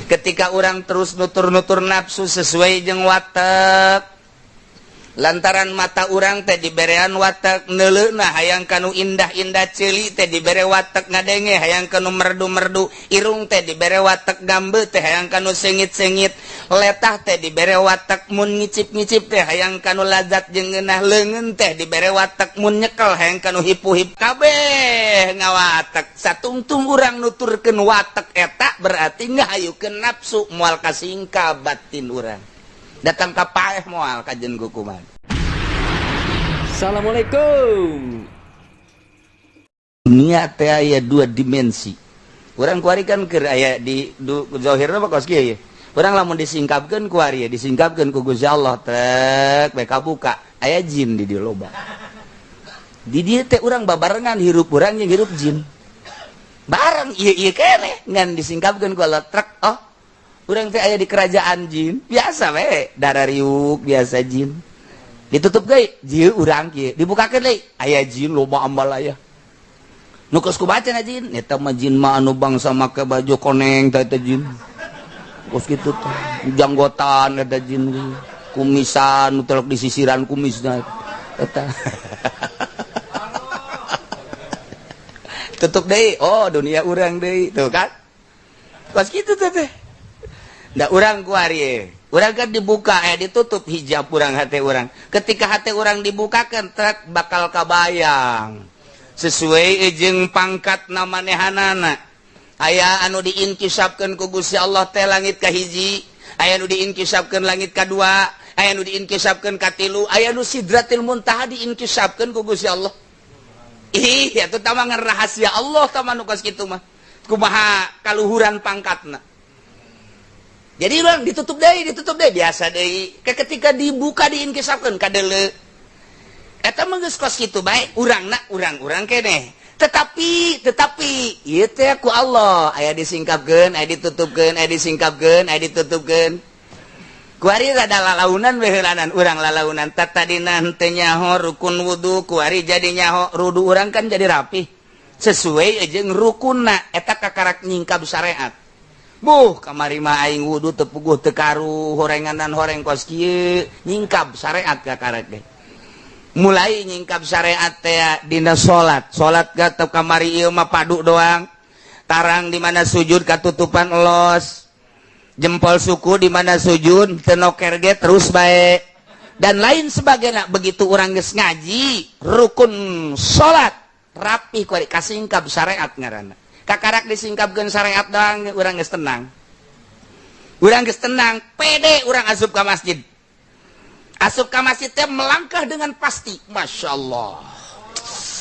Ketika orang terus nutur-nutur nafsu sesuai jeung watek, lantaran mata urang teh diberean watek neuleuhna hayang kanu indah-indah, ceuli teh dibere watek ngadenge hayang kanu merdu-merdu, irung teh dibere watek gambe teh hayang kanu sengit-sengit, letah teh dibere watek mun ngicip-ngicip teh hayang kanu lazat jeung ngeunah, leungeun teh dibere watek mun nyekel hayang kanu hipu-hip, kabeh ngawatek. Satungtung urang nuturkeun watek eta berarti ngahayukeun nafsu, moal kasingkap batin urang datang ka paeh, moal kajen hukuman. Assalamualaikum. Dunia teh aya dua dimensi. Urang kuari kan keur aya di zahirna mah kos kieu ye. Urang lamun disingkapkeun kuari ya, disingkapkeun ku Gusti Allah trek bae kabuka, aya jin di dieu loba. Di dieu teh urang babarengan hirup urang jeung hirup jin. Bareng ieu ieu keneh ngan disingkapkeun ku Allah trek, oh urang teh aya di kerajaan jin biasa we, darah riuk biasa jin ditutup deui jieu urang kieu, dibukakeun deui aya jin loba ambal aya nu geus kubaca na jin eta mah, jin mah anu bangsa make baju koneng teh, eta jin kos kitu teh, janggotan eta jin, kumisan nu telok disisiran kumisna eta. Tutup deui, oh dunia urang deui tuh kan kos kitu teh teh. Nggak urang kuari, urang kan dibuka ditutup hijab urang hati urang. Ketika hati urang dibukakan trek bakal kabayang sesuai jeung pangkat namanehanana. Aya anu diinkisapkeun ku Gusti Allah teh langit kahiji, aya anu diinkisapkeun langit kadua, aya anu diinkisapkeun katilu, aya anu sidratil muntaha diinkisapkeun ku Gusti Allah. Ih, atuh tamangan rahasia Allah tah nu kos kitu mah. Kumaha kaluhuran pangkatna. Jadi bang ditutup deh biasa deh. Ketika dibuka diinkisapkeun kadele. Eta mah geus kos kitu bae, urangna urang-urang keneh. Tetapi ieu teh ku Allah aya disingkapkeun, aya ditutupkeun, aya disingkapkeun, aya ditutupkeun. Kuari rada lalaunan we heulanan urang lalaunan tatadina henteu nyaho rukun wudu, kuari jadi nyaho wudu urang kan jadi rapih. Sesuai jeung rukunna eta kakarak nyingkap syariat. Buh kamari mah aing wudu teu puguh teu karu horenganan horeng kos kieu, nyingkap syariat kakarak ge. Mulai nyingkap syariat teh dina salat. Salat ga teu kamari ieu mah padu doang. Tarang di mana sujud katutupan los. Jempol suku di mana sujud teu noker ge terus bae. Dan lain sebagainya. Begitu urang geus ngaji rukun salat rapih kuari kasingkap syariat ngaranna. Kakarak disingkapkeun syariat doang urang geus tenang. Urang geus tenang, pede urang asup ka masjid. Asup ka masjid teh melangkah dengan pasti. Masya Allah.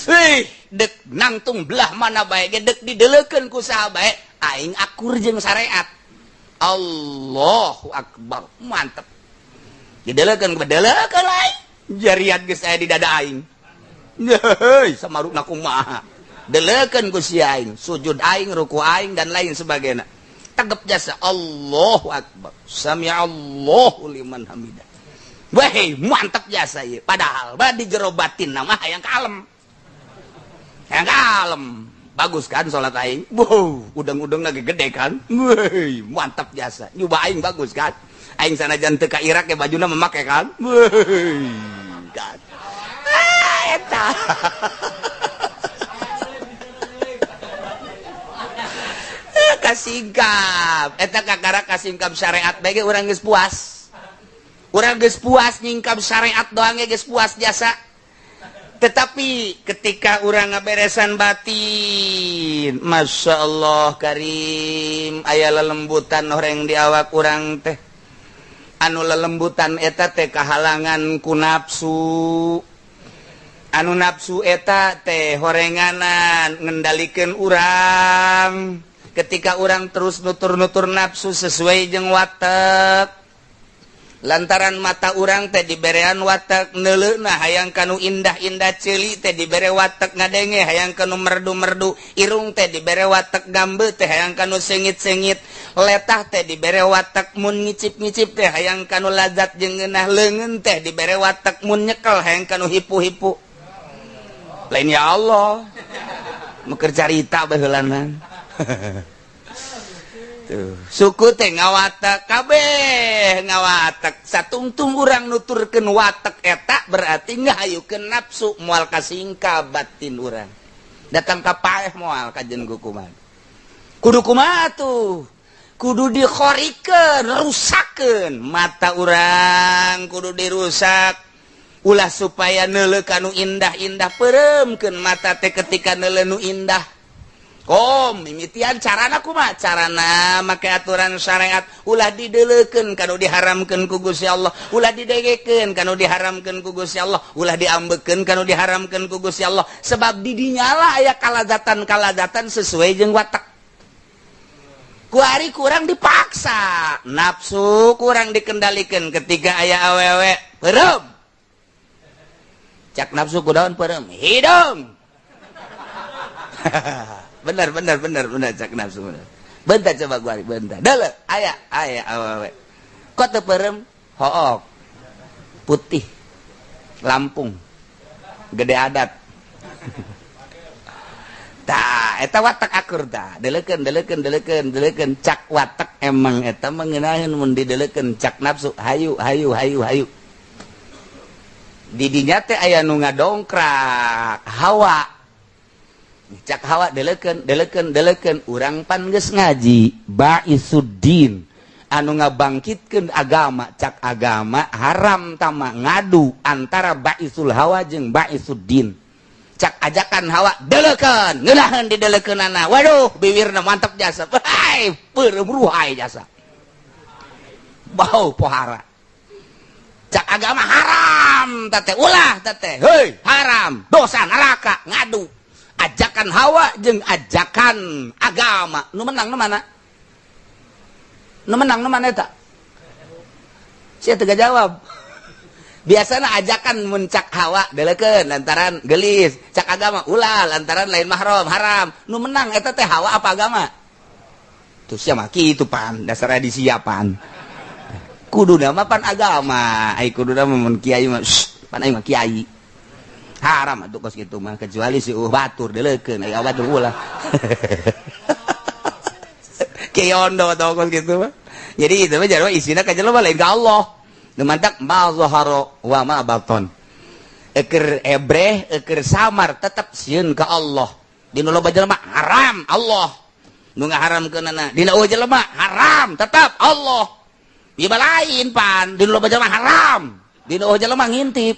Ih, dek nangtung belah mana bae ge dek dideleukeun ku saha bae, aing akur jeung syariat. Allahu akbar, mantep. Dideleukeun bedelekeun aing. Jarian geus aya di dada aing. Heuy, samarukna kumaha. Deleukeun ku si aing, sujud aing, ruku aing dan lain sebagainya. Tegep jasa Allahu akbar. Sami'allahu liman hamidah. Weh, mantep jasa ieu. Padahal bah di jero batin nama hayang kalem. Hayang kalem. Bagus kan salat aing? Wow, udang-udang lagi gede kan? Weh, mantap jasa. Nyoba aing bagus kan? Aing sanajan teu ka Irak ya bajuna memake kan? Weh, kan. Ah, eta. Kasingkap. Eta kakara kasingkap syariat bae ge urang geus puas. Urang geus puas nyingkap syariat doang ge geus puas jasa. Tetapi ketika urang ngaberesan batin, Masya Allah karim, aya lelembutan horeng di awak urang teh. Anu lelembutan eta teh kahalangan ku nafsu. Anu nafsu eta teh horenganan ngendalikeun urang. Ketika urang terus nutur-nutur nafsu sesuai jeung watek, lantaran mata urang teh diberean watek neuleuhna hayang kanu indah-indah, ceuli teh dibere watek ngadenge hayang kanu merdu-merdu, irung teh dibere watek gambe teh hayang kanu sengit-sengit, letah teh dibere watek mun ngicip-ngicip teh hayang kanu lazat jeung ngeunah, leungeun teh dibere watek mun nyekel hayang kanu hipu-hipu. Lain ya Allah, nu keur carita baheulanan. Tuh, suku teh ngawatek kabeh ngawatek satungtung urang nuturkeun watek eta berarti ngahayukeun nafsu moal kasingka batin urang. Datang ka paeh moal kajen kukuman. Kudu kumaha tuh? Kudu dikhorikeun, rusakeun mata urang kudu dirusak. Ulah supaya neuleuh ka nu indah-indah peureumkeun mata teh ketika neuleuh nu indah. Kom mimitian carana kumaha? Carana make aturan syariat ulah dideleukeun kanu diharamkeun ku Gusti Allah, ulah didegekeun kanu diharamkeun ku Gusti Allah, ulah diambekeun kanu diharamkeun ku Gusti Allah. Sebab di dinya lah aya kalazatan-kalazatan sesuai jeung watak. Kuari kurang dipaksa, nafsu kurang dikendalikan ketika aya awewe peureum. Cak nafsu kudaon peureum? Hidung. Bener bener bener bener cak nafsu bener. Bentar coba gua bentar. Dale, aya aya awewe. Kok teu peureum? Hook. Putih. Lampung. Gede adat. Tah, eta watak akur tah. Deleukeun deleukeun deleukeun deleukeun cak watak emang eta mengenaheun mun dideleukeun cak nafsu hayu hayu hayu hayu. Di dinya teh aya nu ngadongkrak hawa. Cak hawa deleukeun deleukeun deleukeun urang pan geus ngaji baisuddin anu ngabangkitkeun agama cak agama haram tama ngadu antara baisul hawa jeung baisuddin. Cak ajakan hawa deleukeun ngeunaheun dideleukeunana waduh biwirna mantep jasa hai peureum ruhai jasa bau pohara. Cak agama haram teh ulah teh heuy haram dosa neraka ngadu ajakan hawa jeung ajakan agama nu menang nu mana? Nu menang nu mana eta? Sia teu jawab. Biasana ajakan muncak hawa deleukeun lantaran gelis, cak agama ulah lantaran lain mahram haram. Nu menang eta teh hawa apa agama? Tuh sia mah kitu pan dasar disiapan. Kuduna mah pan agama, ai kuduna mah mun kiai mah pan aing mah kiai. Haram atuh kos kitu mah kecuali si batur deleukeun aya batur ulah. Kiai ondo atau kos kitu mah. Jadi itu mah jarwa isina ka jelema lain ka Allah. Nu mantak ma zahara wa ma baton. Eker ebreh, eker samar tetep sieun ka Allah. Dina loba jelema haram Allah. Nu ngaharamkeunana dina eueuh jelema haram tetep Allah. Ieu lain pan dina loba jelema haram. Dina eueuh jelema ngintip.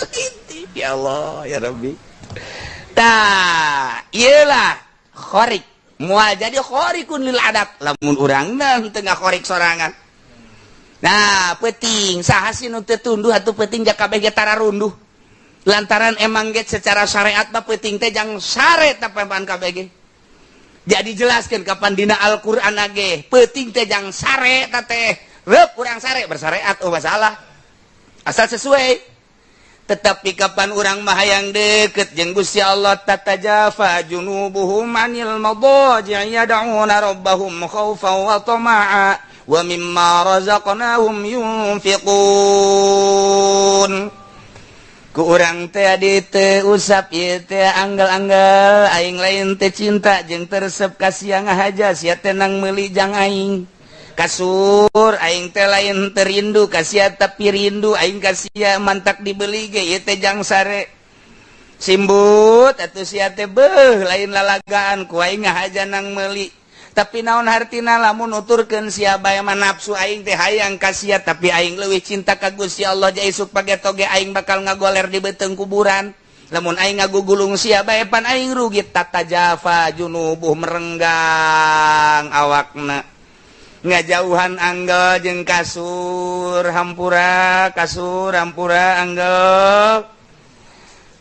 Ngintip ya Allah ya Rabbi. Tah, ieulah khorik. Moal jadi khorikun lil adat lamun urangna teu ngakhorik sorangan. Nah, penting saha sih nu teu tunduh atuh penting kabeh ge tararunduh. Lantaran emang ge secara syariat mah penting teh jang sare tapan kabeh ge. Jadi jelaskeun kapan dina Al-Qur'an ge, penting teh jang sare ta teh. Reup urang sare bersyariat oh masalah. Asal sesuai. Tetapi kapan urang mah hayang deket jeung Gusti Allah tatajafa junubuhum anil madaji yad'una rabbahum khaufan wa tama'a wa mimma razaqnahum yunfiqun. Ku urang teh di teu usap ieu teh anggal-anggal aing lain teh cinta jeung teresep ka sia ngahaja sia teh nang meuli jang aing. Kasur aing teh lain terindu ka sia tapi rindu aing ka sia mantak dibeli ge ieu teh jang sare. Simbut atuh sia teh beuh lain lalagaan ku aing ngahaja nang meuli. Tapi naon hartina lamun nuturkeun sia bae mah nafsu aing teh hayang ka sia tapi aing leuwih cinta ka Gusti Allah ja isuk pageto ge aing bakal ngagoler di beuteung kuburan. Lamun aing ngagugulung sia bae pan aing rugi tatajafa junubuh merenggang awakna. Ngajauhan anggel jeung kasur hampura kasur hampura anggel.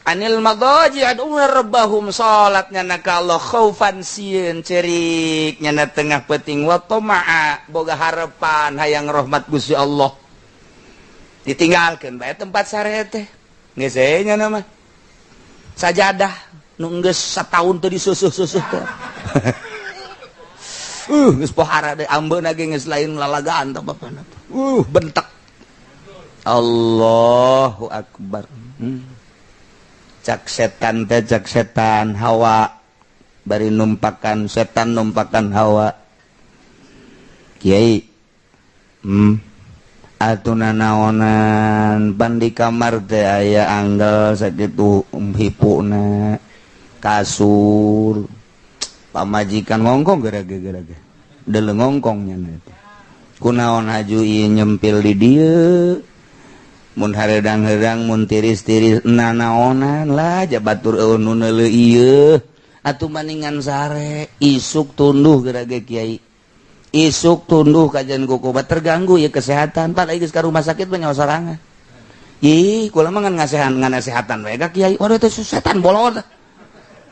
Anil madaji ad'una rabbahum salatnya na ka Allah khaufan sieun cerik nyana tengah peuting wa tama'a boga harapan hayang rahmat Gusti Allah. Ditinggalkeun bae tempat sare teh. Geus we nya mah. Sajadah nu geus sataun teu disusuh-susuh teh. Geus pohara deui ambeuna ge geus lain lalagaan teh bapana. Bentek. Allahu akbar. Cak setan teh cak setan hawa Bari numpakan setan numpakan hawa. Kiai, atuh nanaonan pan di kamar teh aya anggal sakitu hipuna kasur. Pamajikan ngongkong gara-gara deuleu ngongkong nya teh. Kunaon haju ieu nyempil di dieu? Mun hareudang-heudang mun tiris-tiris nanaonan lah jabatur eueuh nu neuleuh ieu. Atuh maningan sare isuk tunduh gara-gara kiai. Isuk tunduh kajian kukubat terganggu ya kesehatan. Pak lagi ke rumah sakit mah nyawa sorangan. Ih, kula mah ngan ngasehatan bae ka kiai. Waduh teh setan bolon.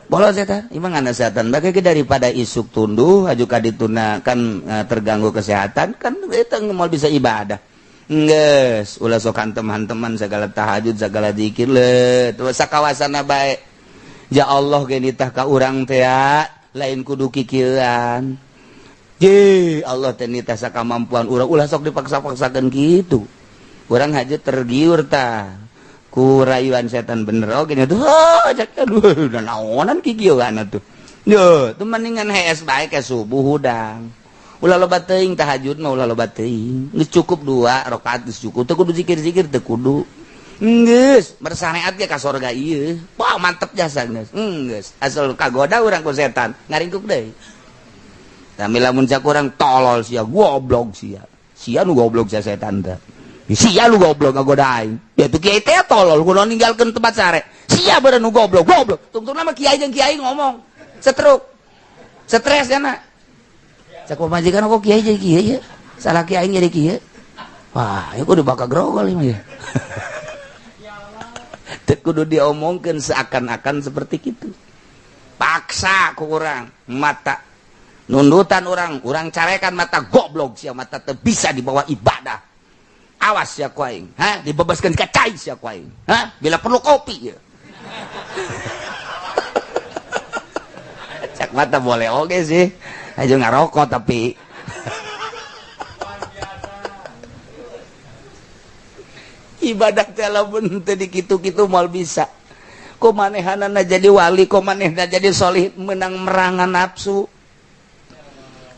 Bolon setan. Ieu mah ngasehatan bae daripada isuk tunduh aju ka dituna kan terganggu kesehatan kan eta moal bisa ibadah. Geus, ulah sok hantem-hanteman segala tahajud segala zikir le. Tuh sakawasana bae. Ya Allah ge nitah ka urang teh lain kudu kikieuan. Ye, Allah teh nitah sakamampuan urang ulah sok dipaksa-paksakeun kitu. Urang haja tergiur tah ku rayuan setan bener oge nya tuh. Oh, cek aduh naonan kikieuan atuh. Yo, teu mendingan hees bae ke subuh hudang. Ulah loba teuing tahajud mah ulah loba teuing. Geus cukup 2 rakaat geus cukup. Teu kudu zikir-zikir teu kudu. Geus, bersareat ge ka sorga ieu. Wah, mantep jasa geus. Geus, asal kagoda urang ku setan, ngaringkuk deui. Tapi lamun cak urang tolol sia, goblok sia. Sia nu goblok sia setan teh. Sia nu goblok ngagoda aing. Ya tuh kiai teh tolol kudu ninggalkeun tempat sare. Sia beureun nu goblok, goblok. Tungtungna mah kiai jeung kiai ngomong. Setruk. Stres kana. Cak pamajikan kok kiai jadi kiai ya. Salah kiai jadi kiai. Wah, ieu kudu bakal grogol ieu mah ya. Teu kudu diomongkeun seakan-akan seperti kitu. Paksa ku urang mata nundutan orang, orang carekan mata goblok sia mata teu bisa dibawa ibadah. Awas sia ku aing, ha? Dibebaskeun ka cai sia ku aing. Ha? Bila perlu kopi ya. Cak mata boleh oge sih. Aja ngarokok tapi ibadah teh lamun teu dikitu-kitu moal bisa. Ku manehanana jadi wali, ku manehna jadi solih menang merangan nafsu.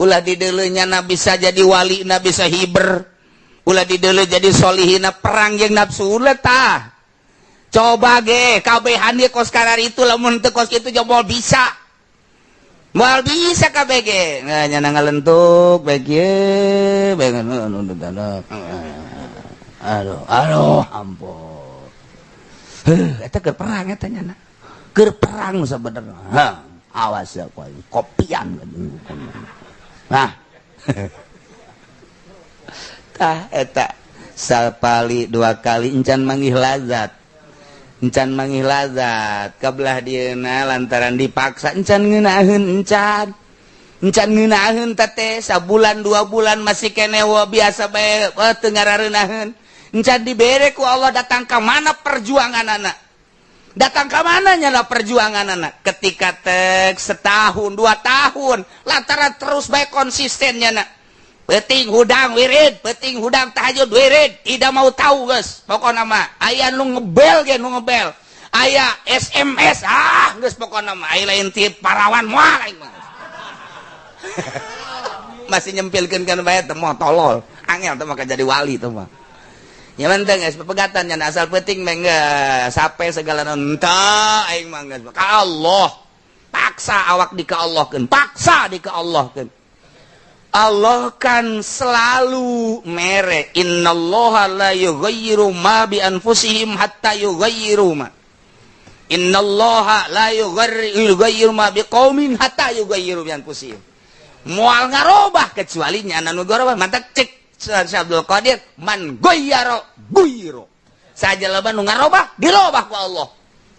Ulah dideuleunya na bisa jadi wali, na bisa hiber. Ulah dideuleu jadi solihina perang jeung nafsu ulah tah. Coba ge kabehan ge kos karar itu lamun teu kos kitu jomol bisa. Moal bisa kabeh ge. Nah nya ngalentuk bae kieu bae aduh aduh ampun. Heuh eta keur perang eta nya. Keur perang sabenerna. Ha, awas ya kowe kopian. Nah. Tah eta sapali dua kali encan manggih lazat. Encan manggih lazat kabelah dieuna lantaran dipaksa encan ngeunaheun encan. Encan ngeunaheun teh sabulan 2 bulan masih keneh biasa bae teu ngarareunaheun. Encan dibere ku Allah datang ka mana perjuanganana. Datang ka mana nyala perjuanganana ketika tek setahun 2 tahun lantaran terus bae konsistennya na. Penting hudang wirid, penting hudang tahajud wirid, tidak mau tahu geus. Pokona mah aya nu ngebel ge nu ngebel. Aya SMS ah geus pokona mah aya lain ti parawan moal aing mah. Masih nyempilkeun kan bae teh moal tolol. Angel teh mah jadi wali teh mah. Ya menteng geus pepegatan nya asal penting mah geus sape segala entah aing mah geus ka Allah. Paksa awak di ka Allahkeun, paksa di ka Allahkeun. Allah kan selalu mere innallaha la yughayyiru ma bi anfusihim hatta yughayyiru ma. Innallaha la yughayyiru ma biqaumin hatta yughayyiru bi anfusihim. Moal ngarobah kecuali nyana nu garobah. Mantak cek Syekh Abdul Qadir man ghayyara ghayyiru. Saja loba nu ngarobah dirobah ku Allah.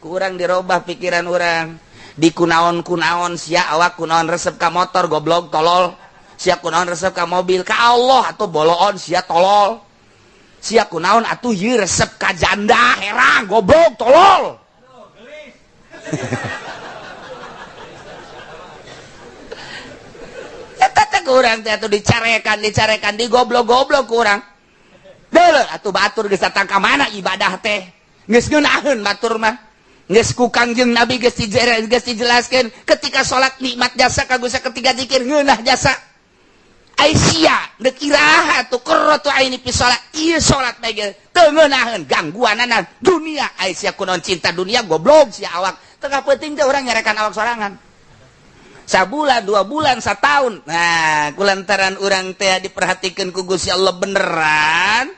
Kurang dirobah pikiran urang. Di kunaon-kunaon sia awak kunaon resep ka motor goblok tolol. Sia kunaon resep ka mobil ka Allah atau boloon sia tolol. Sia kunaon atuh ieu resep ka janda herang goblok tolol. Eta teh kurang teh atuh dicarekan dicarekan digoblok-goblok kurang. Deuleu atuh batur geus datang ka mana ibadah teh. Geus ngeunaheun batur mah. Geus ku Kangjeng Nabi geus dijelaskeun ketika salat nikmat jasa ka Gusti, ketika zikir ngeunah jasa. Ai sia deuk iraha tuh qurratu aini fi salat, ieu salat bae ge teu ngeunaheun gangguanana dunia. Ai sia kunaon cinta dunia, goblok sia awak. Tengah penting teh urang nyarekan awak sorangan. Sabulan, 2 bulan, setahun. Nah, kulantaran urang teh diperhatikan ku Gusti Allah beneran,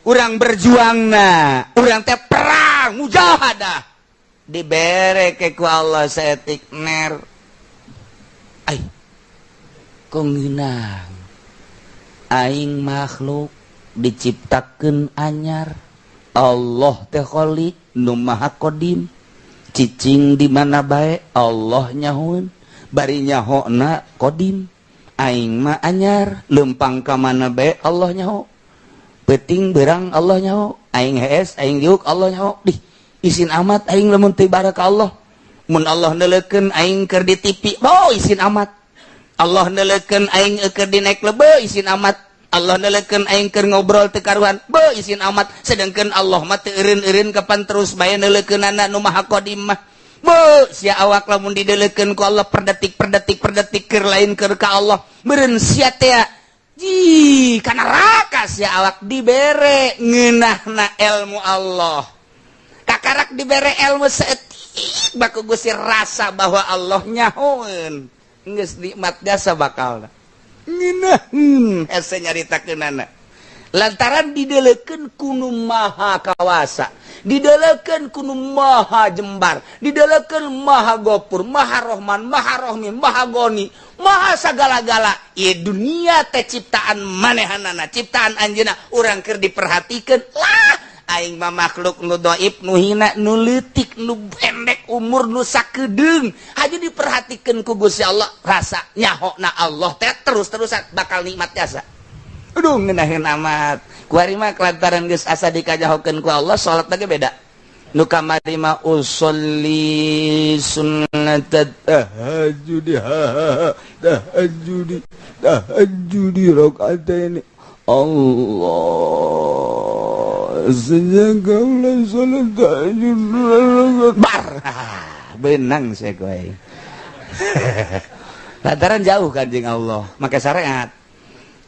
urang berjuang, nah urang teh perang mujahadah, dibere ke ku Allah saeutik ner. Ai kok ngeunah aing makhluk diciptakeun anyar, Allah teh Khalik nu Maha Qadim, cicing di mana bae Allah nyahoeun, bari nyahona Qadim. Aing mah anyar, lempang ka mana bae Allah nyaho, peuting berang Allah nyaho, aing hees, aing diuk, Allah nyaho. Dih, isin amat aing lamun teu ibadah ka Allah. Mun Allah neuleukeun aing keur di TV, oh, isin amat. Allah neuleukeun aing keur di naik lebe, isin amat. Allah neuleukeun aing keur ngobrol teu karuan, be, isin amat. Sedangkan Allah mah teu eureun-eureun, kapan terus bae neuleukeunana nu Maha Qadim mah. Be, sia awak lamun dideulekeun ku Allah per detik, per detik, per detik, keur lain keur ka Allah, meureun sia teh ji ka neraka sia awak. Dibere ngeunahna ilmu Allah, kakarak dibere ilmu saeutik baku Gusti, rasa bahwa Allah nyahoeun, geus nikmat jasa, bakal ngeunaheun hese nyaritakeunana lantaran dideulekeun ku Nu Maha Kawasa, dideulekeun ku Nu Maha Jembar, dideulekeun Maha Gopur, Maha Rohman, Maha Rohmi, Maha Goni, Maha sagala-gala. Ieu dunia teh ciptaan manehanana, ciptaan anjeunna, urang keur diperhatikeun lah. Aing mah makhluk nu dhaif, nu hina, nu leutik, nu pendek umur, nu sakedeung, haju diperhatikeun ku Gusti Allah, rasa nyahona Allah teh terus-terusan, bakal nikmat jasa. Aduh, ngeunaheun amat. Kuari mah kelantaran geus asa dikanyahokeun ku Allah, salat lagi beda. Nu kamari mah usolli sunnat tahajjud, tahajjud, tahajjud rakaatain. Allah, sejak kaulah salat tahajud bar benang saya kowe. Lantaran jauh kan jeung Allah, make syariat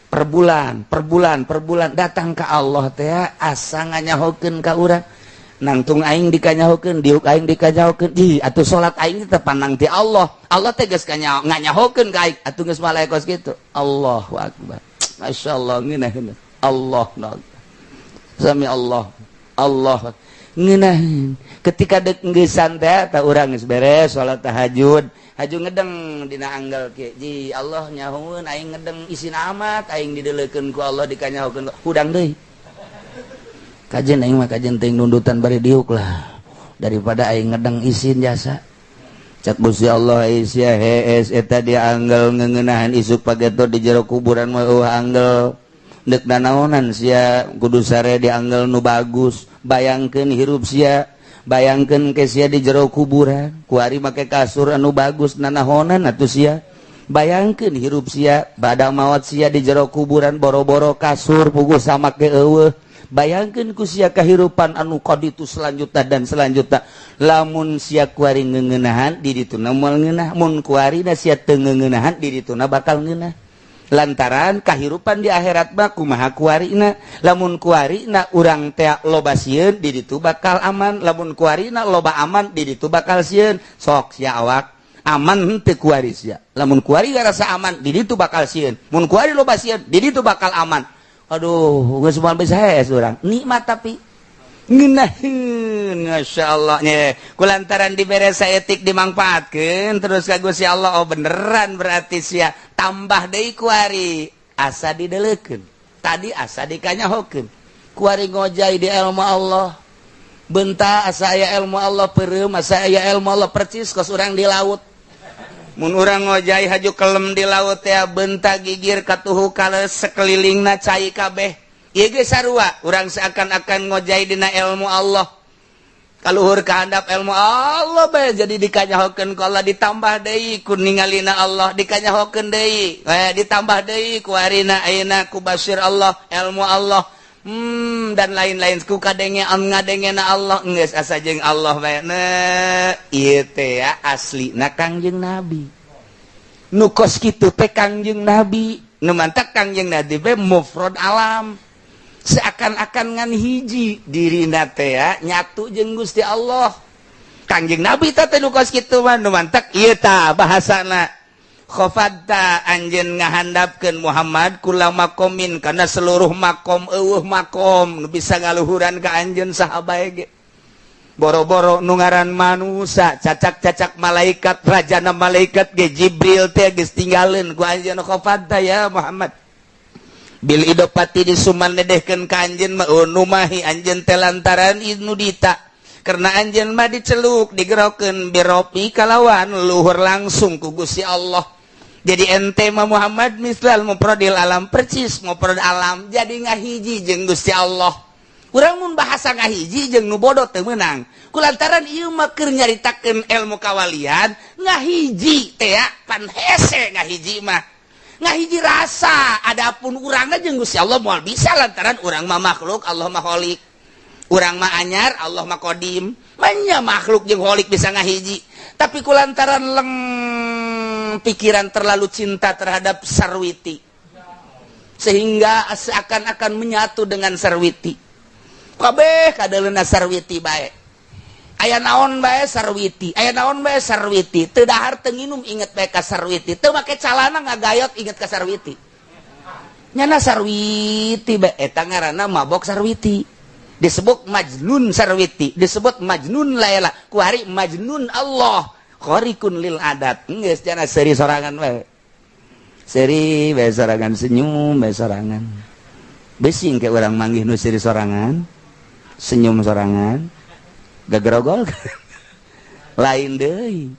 per bulan, per bulan, per bulan datang ke Allah teh asa nganyahokeun ka urang, nangtung aing dikanyahokeun, diuk aing dikanyahokeun. Ih, atuh salat aing teh pandang ti Allah. Allah teh geus nganyahokeun ka aing, atuh geus malaikat kitu. Allahu akbar, masyaallah, ngeunaheun Allah. Sami Allah, Allah ngeunaheun. Ketika dek ngeusan teh, tah urang geus beres salat tahajud, haju ngedeng dina anggal kieu. Ji, Allah nyahoeun aing ngedeng, isin amat aing dideulekeun ku Allah, dikanyahokeun. Hudang deui, kajen aing mah, kajen teuing nundutan bari diuk lah, daripada aing ngedeng isin jasa. Cak Gusti Allah, sia hees eta dia anggal ngeuneunahan, isuk pageto di jero kuburan mah euweuh anggal, deuk nanaonan sia kudu sare di anggal nu bagus? Bayangkeun hirup sia, bayangkeun ke sia di jero kuburan kuari make kasur anu bagus, nanahonan atuh sia? Bayangkeun hirup sia bada maot, sia di jero kuburan boro-boro kasur, puguh sama ke euweuh. Bayangkeun ku sia kehidupan anu kaditu selanjutnya dan selanjutnya. Lamun sia kuari ngeuneunahan di dituna, moal ngeunah. Mun kuari da sia teu ngeuneunahan di dituna, bakal ngeunah, lantaran kahirupan di akhirat mah kumaha kuarina. Lamun kuarina urang teh loba sieun, di ditu bakal aman. Lamun kuarina loba aman, di ditu bakal sieun. Sok sia awak, aman henteu kuari sia? Lamun kuari rasa aman, di ditu bakal sieun. Mun kuari loba sieun, di ditu bakal aman. Aduh, geus moal bisa hees urang nikmat, tapi ngeunaheun, Masya Allah nya. Kulantaran dibere saeutik dimangfaatkeun terus ka Gusti Allah. Oh, beneran berarti sia tambah deui kuari asa dideulekeun tadi, asa dikanyahokeun kuari, ngojay di ilmu Allah, benta asa aya ilmu Allah, peureum asa aya ilmu Allah, percis kos urang di laut. Mun urang ngojay haju kelem di laut ya, benta gigir katuhu kale sekelilingna cai kabeh. Ieu ge sarua, urang seakan-akan ngojay dina ilmu Allah, kaluhur kahandap ilmu Allah bae, jadi dikanyahokeun ku Allah, ditambah deui ku ningalina Allah, dikanyahokeun deui, ditambah deui ku harina ayeuna ku basir Allah, ilmu Allah. Dan lain-lain ku kadenge ngadengena Allah geus asa jeung Allah bae. Ieu teh ya aslina Kangjeng Nabi. Nu kos kitu teh Kangjeng Nabi. Nu mantak Kangjeng Nabi be mufrad alam. Seakan-akan ngan hiji dirina teh ya nyatu jeung Gusti Allah. Kangjeng Nabi teh nu kos kitu mah nu mantak ieu tah bahasana. Khofadta anjeun ngahandapkeun Muhammad kula makomin kana seluruh makom eueuh makom nu bisa ngaluhuran ka anjeun saha bae ge. Boro-boro nu ngaran manusa cacak-cacak malaikat rajana malaikat ge Jibril teh geus tinggaleun ku anjeun khofadta ya Muhammad. Bil idopati disuman dedehkeun ka anjeun mah numahi anjeun teh lantaran nudita. Karena anjeun mah diceluk digerokeun biropi kalawan luhur langsung ku Gusti Allah. Jadi ente mah Muhammad mislal muprodil alam percis muprod alam jadi ngahiji jeung Gusti Allah. Urang mun bahasa ngahiji jeung nu bodoh teu meunang. Kulantaran ieu mah keur nyaritakeun ilmu kawalian ngahiji teh pan hese ngahiji mah. Ngahiji rasa adapun urangna jeung Gusti Allah moal bisa lantaran urang mah makhluk Allah mah khalik. Urang mah anyar Allah mah qadim. Manya makhluk jeung khalik bisa ngahiji. Tapi kulantaran leng pikiran terlalu cinta terhadap sarwiti sehingga seakan-akan menyatu dengan sarwiti. Kabeh kadaleuna sarwiti bae. Aya naon bae sarwiti, aya naon bae sarwiti. Teu dahar teu nginum inget bae ka sarwiti. Teu make calana ngagayot inget ka sarwiti. Nyana sarwiti bae eta ngaranna mabok sarwiti. Disebut majnun sarwiti, disebut majnun Laila, kuari majnun Allah. Khariqun lil adat. Geus cenah seuri sorangan bae. Seuri bae sorangan senyum bae sorangan. Besing ke urang manggih nu seuri sorangan, senyum sorangan, gagerogol. Lain deui.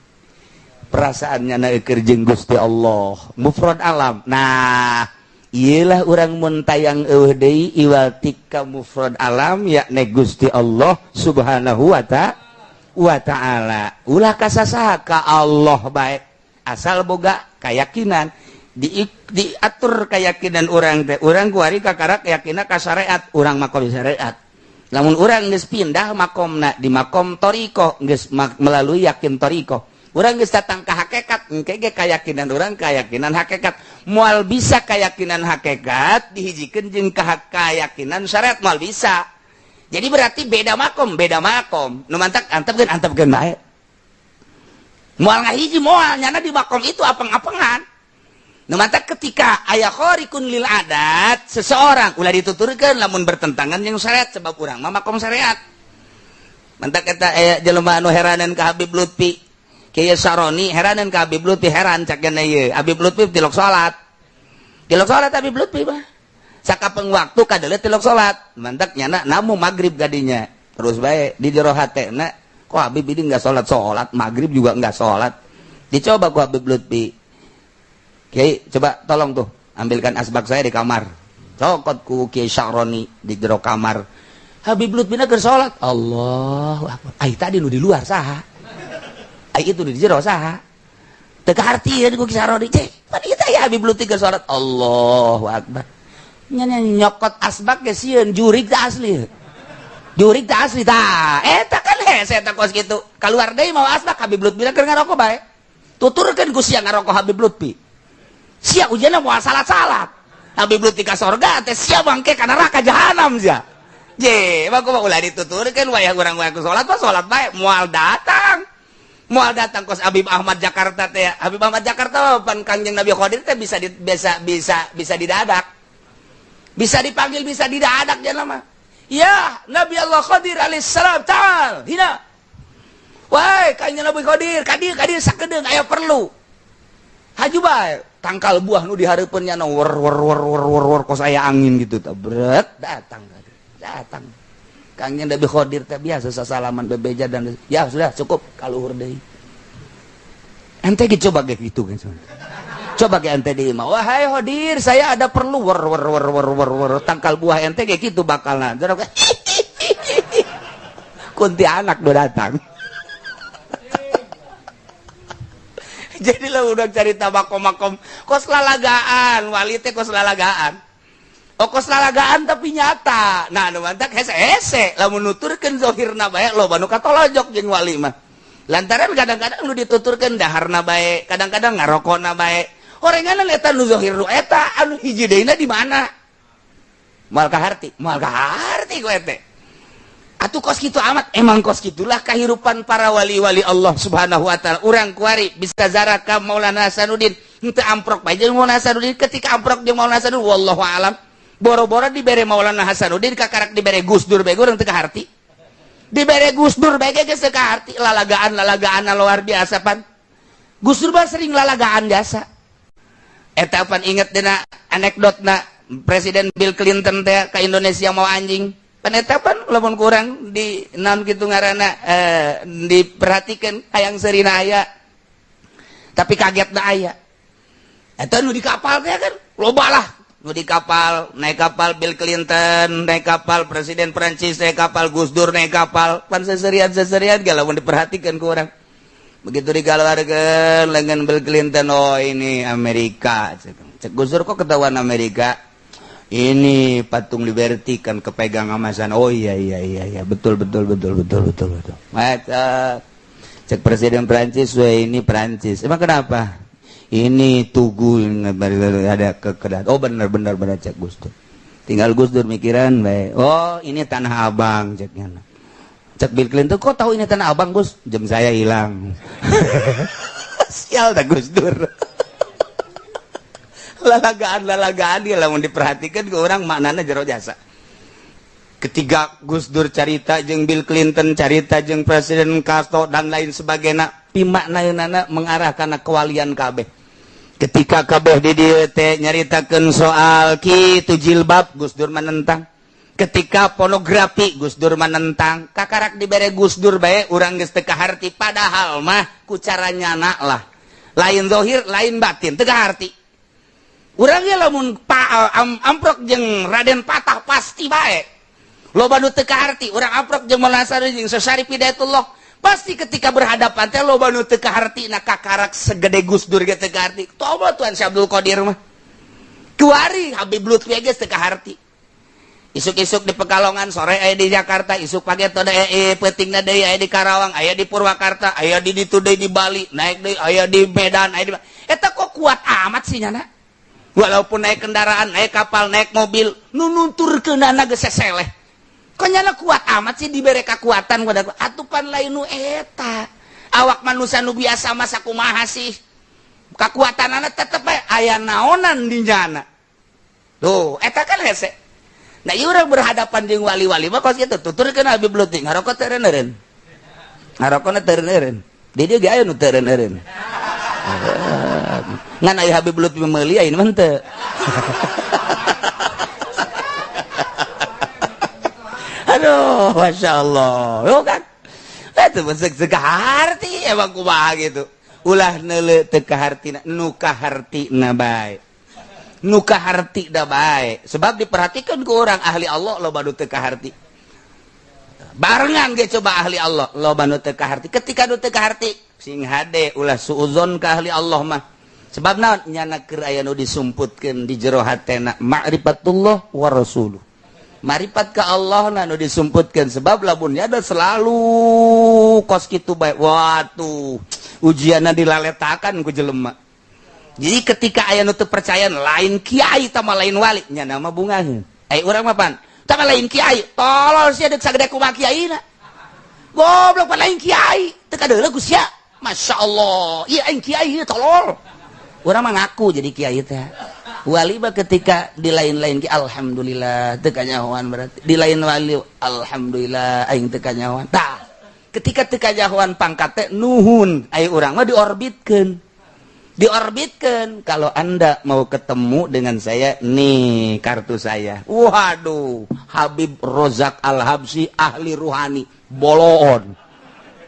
Perasaannya na keur jeung Gusti Allah, mufrad alam. Nah, iyalah urang mun tayang eueuh deui iwal tika mufrad alam yakni Gusti Allah Subhanahu wa ta'ala. Ulah kasasaha ka Allah bae asal boga keyakinan diatur keyakinan urang teh urang kuari kakara keyakinan ka syariat urang makom syariat. Lamun urang geus pindah makomna di makom thariqah geus melalui yakin thariqah urang geus datang ka hakikat engke ge keyakinan urang keyakinan hakikat moal bisa keyakinan hakikat dihijikeun jeung keyakinan syariat moal bisa. Jadi berarti beda makom nu mantak antepkeun bae. Moal ngahiji moal nyana di makom itu apeng-apengan. Nu mantak ketika aya khariqun lil adat seseorang ulah dituturkeun lamun bertentangan jeung syariat sebab urang mah makom syariat. Mantak eta aya jelema anu heranan ka Habib Lutfi. Kiai Saroni heranan ka Habib Lutfi heran cak gana ieu. Habib Lutfi tilok salat. Tilok salat Habib Lutfi mah. Sakapeng waktu kadeuleu tilok salat. Mantak nyana namu magrib gadinya. Terus bae di jero hatena kok Habib ini enggak salat-salat, magrib juga enggak salat. Dicoba ku Habib Lutfi. Kiai coba tolong tuh ambilkan asbak saya di kamar. Cokot ku Kiai Syaroni di jero kamar. Habib Lutfi na keur salat. Allahu akbar. Ai tadi nu di luar saha? Ai itu di jero saha? Teu kahartieun ku Kiai Syaroni. Cek, pan ieu teh Habib Lutfi keur salat. Allahu akbar. Nya nyokot asbak ge sieun jurig teh asli. Jurig teh asli tah. Eta kan hese eta kos kitu. Kaluar deui mawa asbak Habib Lutfi keur ngarokok bae. Tuturkeun ku sia ngarokok Habib Lutfi. Sia ujianna moal salat-salat. Habib Lutfi ka sorga teh sia bangke ka neraka jahanam sia. Je, mah kumaha ulah dituturkeun wayah urang wayah ku salat mah salat bae moal datang. Moal datang kos Habib Ahmad Jakarta teh. Habib Ahmad Jakarta pan Kangjeng Nabi Khadir teh bisa di, bisa bisa bisa didadak. Bisa dipanggil bisa didadak jangan mah. Ya, Nabi Allah Khadir alaihissalam ta'al hina. Wahai Kangjeng Nabi Khadir, kadir sakedeung aya perlu. Haju bae tangkal buah nu dihareupeun nya wer wer wer wer wer wer kos aya angin gitu tah bret datang datang. Kangjeng Nabi Khadir teh biasa sasalaman bebeja dan ya sudah cukup kaluhur deui. Ente ge coba ge kitu kan. Coba ge ente deui mah wahai Khadir saya ada perlu wer wer wer wer wer wer tangkal buah ente ge kitu bakalna. Kuntianak nu datang. Jadi lah udah cerita makom-makom kos lalagaan wali teh kos lalagaan. Okos lalagaan tapi nyata. Nah, anu mantak hese-hese lamun nuturkeun zahirna bae, loba nu katolojok jeung wali mah. Lantaran kadang-kadang nu dituturkeun daharna bae, kadang-kadang ngarokona bae. Horenganan eta nu zahir nu eta anu hiji deuna di mana? Moal kaharti, moal kaharti ku ete. Atuh kos kitu amat, emang kos kitulah kehidupan para wali-wali Allah Subhanahu wa taala. Urang kuari bisa zarah ka Maulana Hasanuddin, henteu amprok bae jeung Maulana Hasanuddin. Ketika amprok jeung Maulana Hasanuddin, wallahu alam, boro-boro dibere Maulana Hasanuddin, kakarak dibere Gus Dur bae urang teu kaharti. Dibere Gus Dur bae geus teu kaharti, lalagaan-lalagaan luar biasa pan. Gus Dur mah sering lalagaan biasa. Eta pan inget dina anekdotna Presiden Bill Clinton teh ke Indonesia mau anjing. Pan eta pan lamun kurang di naon kitu ngaranna, diperhatikan hayang seurina aya. Tapi kaget na aya. Eta nu di kapal teh kan loba lah. Nu di kapal, naik kapal Bill Clinton, naik kapal Presiden Prancis, naik kapal Gus Dur, naik kapal. Pan seserian-seserian ge lamun diperhatikan ku urang. Begitu dikeluarkan lengan Bill Clinton, oh ini Amerika. Cek Gus Dur, kok ketahuan Amerika? Ini patung Liberty kan kepegang sama sana. Oh iya, betul betul betul betul betul betul. Mata cek Presiden Prancis, wah ini Prancis. Emang kenapa? Ini tugu ada ke oh benar benar benar cek Gus Dur. Tinggal Gus Dur mikiran bae. Oh ini Tanah Abang ceknya. Cek Bill Clinton, kok tahu ini Tanah Abang, Gus? Jam saya hilang. Sial dah Gus Dur. Lalagaan-lalagaan dia lamun diperhatikan ke orang maknanya jero jasa. Ketiga Gus Dur carita jeung Bill Clinton, carita jeung Presiden Castro dan lain sebagainya, pimaknaeunana mengarah kana kewalian kabeh. Ketika kabeh di dieu teh nyaritakeun soal kitu jilbab, Gus Dur menentang. Ketika pornografi, Gus Dur menentang. Kakarak dibere Gus Dur bae urang geus teu kaharti, padahal mah ku cara nyana lah. Lain zahir, lain batin, teu kaharti. Urang ge lamun amprok jeung Raden Patah pasti bae. Loba nu teu kaharti, urang amprok jeung Maulana Hasanuddin jeung Syarif Hidayatullah pasti ketika berhadapan teh loba nu teu kaharti. Na kakarak segede Gus Dur ge teu kaharti. Toba Tuan Syekh Abdul Qadir mah. Kuari Habib Lutfi ge teu kaharti. Isuk-isuk di Pekalongan, sore aya di Jakarta, isuk pagi atau peutingna deui aya di Karawang, aya di Purwakarta, aya di ditu deui di Bali, naik deui aya di Medan, aya di eta kok kuat amat sih nyana. Walaupun naik kendaraan, naik kapal, naik mobil, nu nunturkeunana geus seseleh. Kok nyana kuat amat sih dibere kekuatan pada atupan lain nu eta. Awak manusia nu biasa masa kumaha sih? Kekuatanana tetep bae aya naonan di nyana. Tuh, eta kan hese. Nah, ieu urang berhadapan jeung wali-wali mah kos kitu, tuturkeun Habib Lutfi, ngarokok teu eureun. Ngarokona teu eureun. Di dieu ge aya nu teu eureun. Ngan aya Habib Lutfi meuli aya mah henteu. Aduh, Masya Allah. Yo kan? Eta mah seuk harti emang kumaha gitu. Ulah neuleu teu kahartina, nu kahartina bae. Nu kaharti da bae. Sebab diperhatikan ku orang ahli Allah loba nu teu kaharti. Barengan ge coba ahli Allah loba nu teu kaharti. Ketika nu teu kaharti sing hade ulah suuzon ka ahli Allah mah. Sebab naon nyana keur aya nu disumputkeun di jero hatena ma'rifatullah wa rasuluh. Maripat ka Allah na nu disumputkeun, sebab lamun ada selalu kos kitu bae. Watuh, ujianna dilaletakan ku jelema. Jadi ketika aya nu teu percaya lain kiai tama lain wali nya nama bungaheun. Ai urang mah pan tama lain kiai, tolol sia deuk sagede kumaha kiaina. Goblok pan lain kiai, teu kadeuleu ku sia. Masyaallah, ieu aing kiai tolol. Urang mah ngaku jadi kiai teh. Wali mah ketika di lain-lain ki alhamdulillah teu kanyahoan, berarti di lain wali alhamdulillah aing teu kanyahoan. Tah, ketika teu kanyahoan pangkat teh nuhun, ai urang mah diorbitkeun. Diorbitkan, kalau Anda mau ketemu dengan saya, nih kartu saya. Waduh, Habib Rozak Al-Habsyi ahli ruhani, boloon.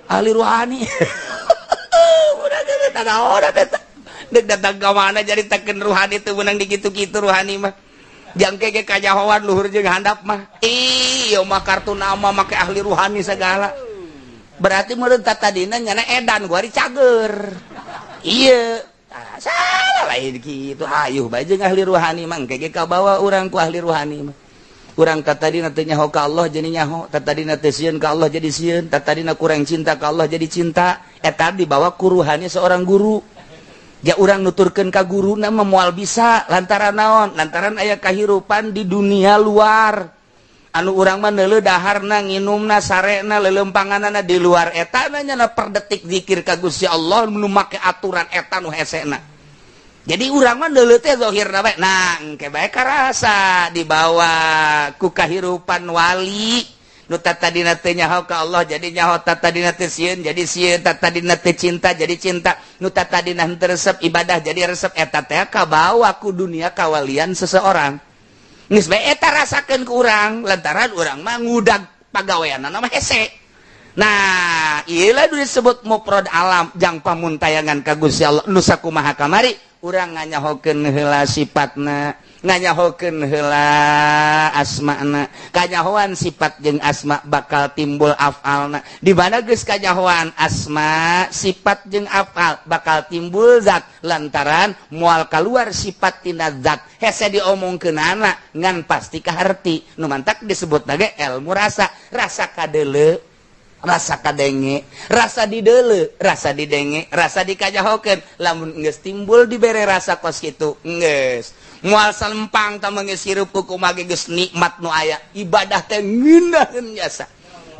Ahli ruhani. Udah dek datang ke mana jadi teken ruhani tuh menang dikitu-kitu ruhani mah. Jangke ge kajahoan luhur jeung handap mah. Ih, mah kartu nama make ahli ruhani segala. Berarti meureun tadina nyana edan gua cager. Iya. Ah, salah lain gitu. Hayuh bae jeung ahli ruhani mah, engke ge kabawa urang ku ahli ruhani mah. Urang tadina teu nyaho ka Allah jadi nyaho, tadina teu sieun ka Allah jadi sieun, tadina kurang cinta ka Allah jadi cinta. Eta dibawa ku ruhani seorang guru. Ja urang nuturkeun ka guruna mah moal bisa, lantaran naon? Lantaran aya kahirupan di dunia luar. Anu urang mah neuleuh daharna, nginumna, sarena, lelempanganana di luar eta nya, per detik zikir ka Gusti Allah nu make aturan eta nu hesena. Jadi urang mah neuleuh teh zahirna bae. Nah, engke bae karasa dibawa ku kahirupan wali nu tadina teu nyaho ka Allah jadi nyaho, tadina teu sieun jadi sieun, tadina teu cinta jadi cinta, nu tadina henteu resep ibadah jadi resep. Eta teh kabawa ku dunia kawalian seseorang. Geus bae eta rasakeun ku urang, lantaran urang mah ngudag pagaweanana mah hese. Nah, ieu lah disebut mufrad alam jang pamuntayangan ka Gusti Allah nu sakumaha kamari. Urang nganyahokeun heula sifatna, nganyahokeun heula asmana. Kanyahoan sifat jeung asma bakal timbul afalna. Di mana geus kanyahoan asma, sifat jeung afal, bakal timbul zat, lantaran moal keluar sifat tina zat. Hese diomongkeunana ngan pasti kaharti. Nu mantak disebut lagi ilmu rasa. Rasa kadeuleu, rasa kadenge, rasa dideuleu, rasa didenge, rasa dikajahokeun. Lamun geus timbul dibere rasa kos kitu, geus moal salempang. Tah, geus hirup ku kumaha geus nikmat nu aya, ibadah teh ngeunaheun jasa.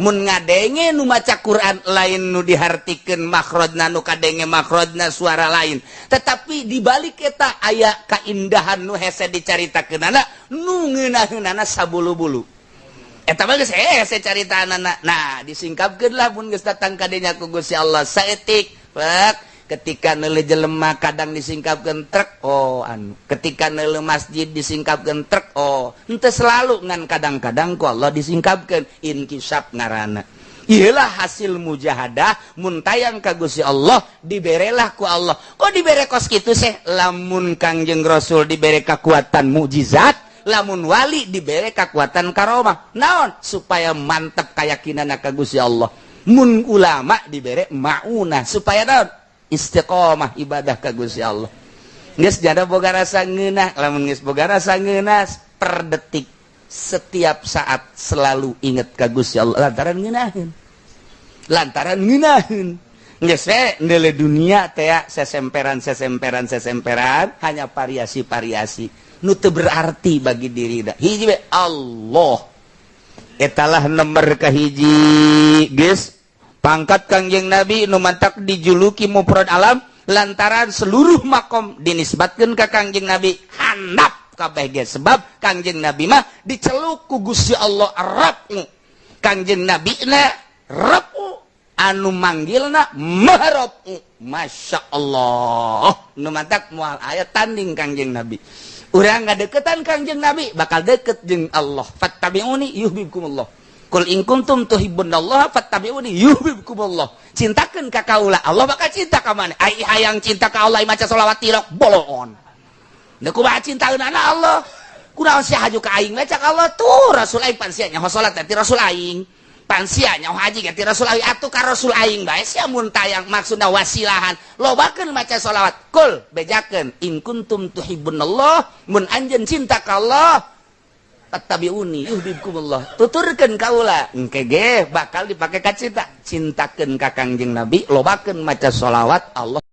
Mun ngadenge nu maca Quran, lain nu dihartikeun makhrajna, nu kadenge makhrajna suara lain, tetapi di balik eta aya kaindahan nu hese dicaritakeunana, nu ngeunaheunana sabulu-bulu. Eta mah geus hese caritaanana. Nah, disingkapkeun lah mun geus datang kadenya ku Gusti Allah saeutik. Pak, ketika neuleuh jelema kadang disingkapkeun trek, oh anu. Ketika neuleuh masjid disingkapkeun trek, oh henteu selalu, ngan kadang-kadang ku Allah disingkapkeun, inkisaf ngaranna. Iyalah hasil mujahadah. Mun tayang ka Gusti Allah, diberelah ku Allah. Kok dibere kos kitu seh? Lamun Kangjeng Rasul dibere kekuatan mukjizat, lamun wali dibere kekuatan karomah, naon? Supaya mantep keyakinan ka Gusti Allah. Mun ulama dibere maunah, supaya naon? Istiqomah ibadah ka Gusti Allah. Geus jada boga rasa ngeunah. Lamun geus boga rasa ngeunah, per detik, setiap saat selalu inget ka Gusti Allah, lantaran ngeunaheun, lantaran ngeunaheun. Geus we neuleuh dunia teh sesemperan, sesemperan, sesemperan, hanya variasi-variasi nu teu berarti bagi diri. Da hiji we, Allah etalah nomor kahiji. Geus pangkat Kangjeng Nabi, nu mantak dijuluki mufrad alam lantaran seluruh makom dinisbatkeun ka Kangjeng Nabi, handap kabeh ge, sebab Kangjeng Nabi mah diceluk ku Gusti Allah Rabbu. Kangjeng Nabi na Rabbu, anu manggilna Maharabbu. Masya Allah, nu mantak moal aya tanding Kangjeng Nabi. Urang ngadeukeutan Kangjeng Nabi bakal deket jeung Allah. Fattabi'uni yuhibbukumullah. Qul in kuntum tuhibbunallaha fattabi'uni yuhibbukumullah. Cintakeun ka kaula, Allah bakal cinta ka maneh. Ai hayang cinta ka Allah maca selawat tilok boloon. Da kumaha cintaeunana Allah? Kunaon sia haju ka aing? Cak Allah tuh, Rasul aing pan sia nyaho salat ti Rasul aing. Pan sia nyaho haji ti Rasul aing, atuh ka Rasul aing bae sia mun tayang, maksudna wasilahan. Lobakeun maca selawat. Kul, bejakeun, in kuntum tuhibbunallah, mun anjeun cinta ka Allah, fattabi'uni yuhibbukumullah, tuturkeun kaula, engke ge bakal dipake ka cinta. Cintakeun ka Kangjeng Nabi, lobakeun maca sholawat Allah.